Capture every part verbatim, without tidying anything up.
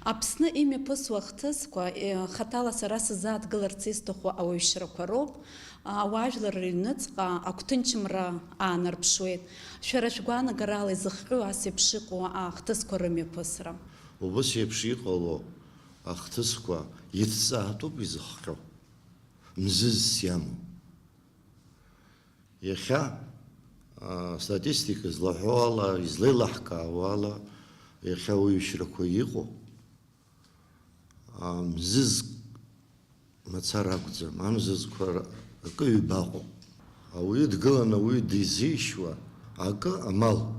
Аԥсны имҩаԥысуа ахҭысқәа, э, хаҭала сара сзааҭгыларц исҭаху ауаҩшьрақәа роуп. Ауаажәлар рыҩныҵҟа агәҭынчымра аанарԥшуеит. Шәара шәгәаанагарала изыхҟьоу ас еиԥш иҟоу ахҭысқәа рымҩаԥысра? Убас еиԥш иҟало ахҭысқәа иҭҵаатәуп изыхҟьо, мзызс иамоу. Иахьа, а, статистика злаҳәо ала, излеилаҳкаауа ала, иахьа ауаҩшьрақәа иҟоу, а, мзызк мацара акәӡам, амзызқәа р-, акы ҩба ыҟоуп. Ауаҩы дгыланы ауаҩы дизишьуа акы амал,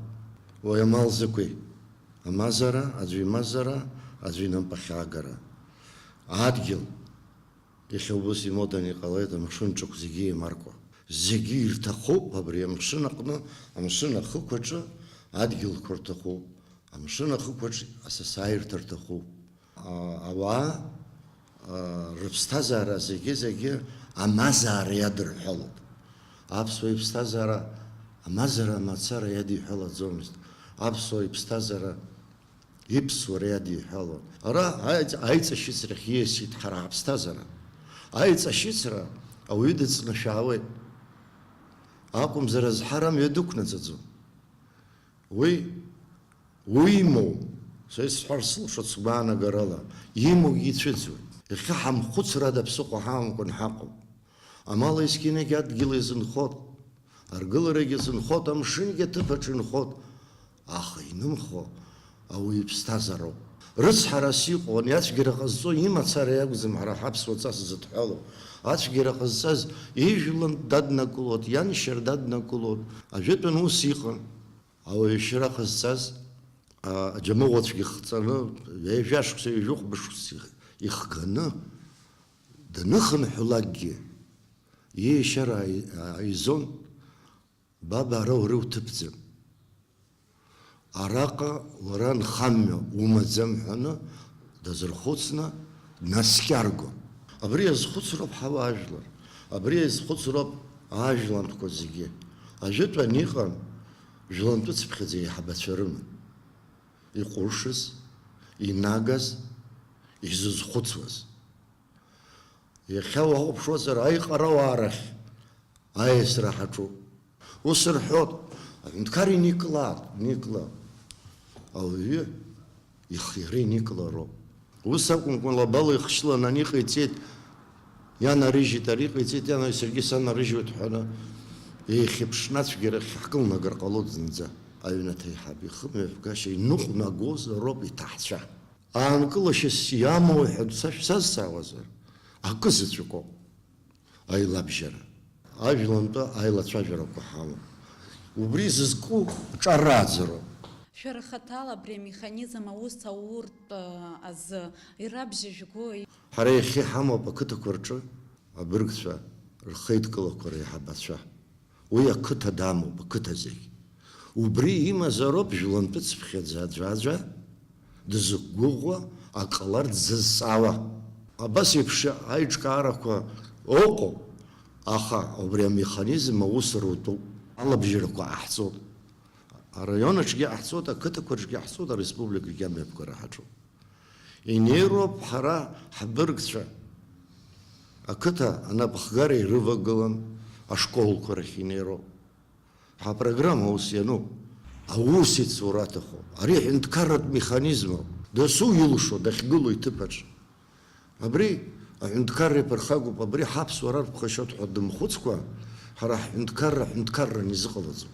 уи амал закәи? Амазара, аӡәы имазара, аӡәы инапы ахьаагара. Адгьыл, иахьа убас имоданы иҟалеит амшын ҿықә зегьы еимаркуа. Зегьы ирҭахуп абри амшын аҟны, амшын ахықәаҿы адгьылқәа рҭахуп, амшын ахықәаҿ асасааирҭа рҭахуп. А, ауаа, а, рыԥсҭазаара зегьы-зегьы амазаара иадырҳәалоит. Аԥсуа иԥсҭазаара амазара мацара иадиҳәалаӡомызт. Аԥсуа иԥсҭазаара иԥсуара иадиҳәалон. Ара аиҵ-, аиҵашьыцрахь ииасит ҳара ҳаԥсҭазаара. Аиҵашьыцра ауаҩы дыҵнашәаауеит. Акәымзар азҳара амҩа дықәнаҵаӡом. Уи, уимоу, са исҳәар сылшоит сгәаанагарала, имоугьы ицәыӡуеит. Иахьа ҳамхәыцрада ԥсыхәа ҳамамкәан ҳаҟоуп. Амала есқьынагь адгьыл иазынхоит, аргыларагь азынхоит, амшынгьы аҭыԥаҿ инхоит, аха инымхо ауаҩы иԥсҭазаароуп. Рыцҳарас иҟоу, ани ацәгьара ҟазҵо имацара иакәӡам ҳара ҳаԥсуа ҵас зыдҳәалоу. Ацәгьара ҟазҵаз ижәлантә даднакылоит, ианшьара даднакылоит. Ажәытәан ус иҟан. Ауаҩшьра ҟазҵаз, а, аџьамыӷәацәгьа хҵаны, ҩажәа шықәса, ҩажәихәба шықәса ихганы даныхынҳәлакгьы, иешьара ааи-, ааизон, баба, ара уара уҭыԥӡам. Араҟа уара нхамҩа умаӡам ҳәаны дазырхәыцны днаскьаргон. Абри азхәыцроуп ҳауаажәлар, абри азхәыцроуп ажәлантәқәа зегьы. Ажәытәан иҟан, жәлантәыцыԥхьаӡа еиҳабацәа рыман. Иҟәышыз, инагаз, изызхәыцуаз. Иахьа уахәаԥшуазар, аиҟарауаа рахь аиасра ҳаҿуп. Ус рҳәоит, аҳәынҭқар иникылааит, никла. Ауаҩы ихы иара иникылароуп. Ус акәымкәан, лабала ихшьыланы ани ҟаиҵеит, ианарыжьит, ари ҟаиҵеит, иана-, саргьы санарыжьуеит ҳәаны, еихьыԥшны ацәгьарахь ҳкылнагар ҟалоит зынӡа. Аҩнаҭа аиҳаб ихымҩаԥгашьа иныҟәнагозароуп иҭаҳцәа. Аанкылашьас иамоу ҳәа са шәсазҵаауазар, акы заҵәыкоуп аилабжьара. Ажәлантәы аилацәажәарақәа ҳамоуп. Убри зызку ҿарааӡароуп. Шәара хаҭала абри амеханизм аус ауртә, а, азы ирабжьажәгои? Ҳара иахьа иҳамоуп ақыҭақәа рҿы абыргцәа рхеидкылақәа реиҳабацәа. Уи ақыҭа дамоуп, ақыҭа зегь. Убри имазароуп жәлантәыцыԥхьаӡа аӡәаӡәа дызықәгәыӷуа, аҟалар дзызҵаауа. Абас еиԥш аиҿкаарақәа ыҟоуп, аха убри амеханизм аус рутәуп. Алабжьарақәа ҟаҳҵоит. Араион аҿгьы ҟаҳҵоит, ақыҭақәа рҿгьы ҟаҳҵоит, ареспубликагьы амҩаԥгара ҳаҿуп. Инеироуп ҳара ҳбыргцәа. Ақыҭа анапхгара ирывагылан ашколқәа рахь инеироуп. Ҳапрограмма ус иануп. Аусеицура аҭахуп. Ари ҳәынҭқарратә механизмуп. Дасу илшо дахьгылоу иҭыԥаҿ. Абри аҳәынҭқарра иаԥырхагоуп, абри ҳаԥсуара арԥхашьоит ҳәа дымхәыцкәа, ҳара ҳҳәынҭқарра ҳәынҭқарран изыҟалаӡом.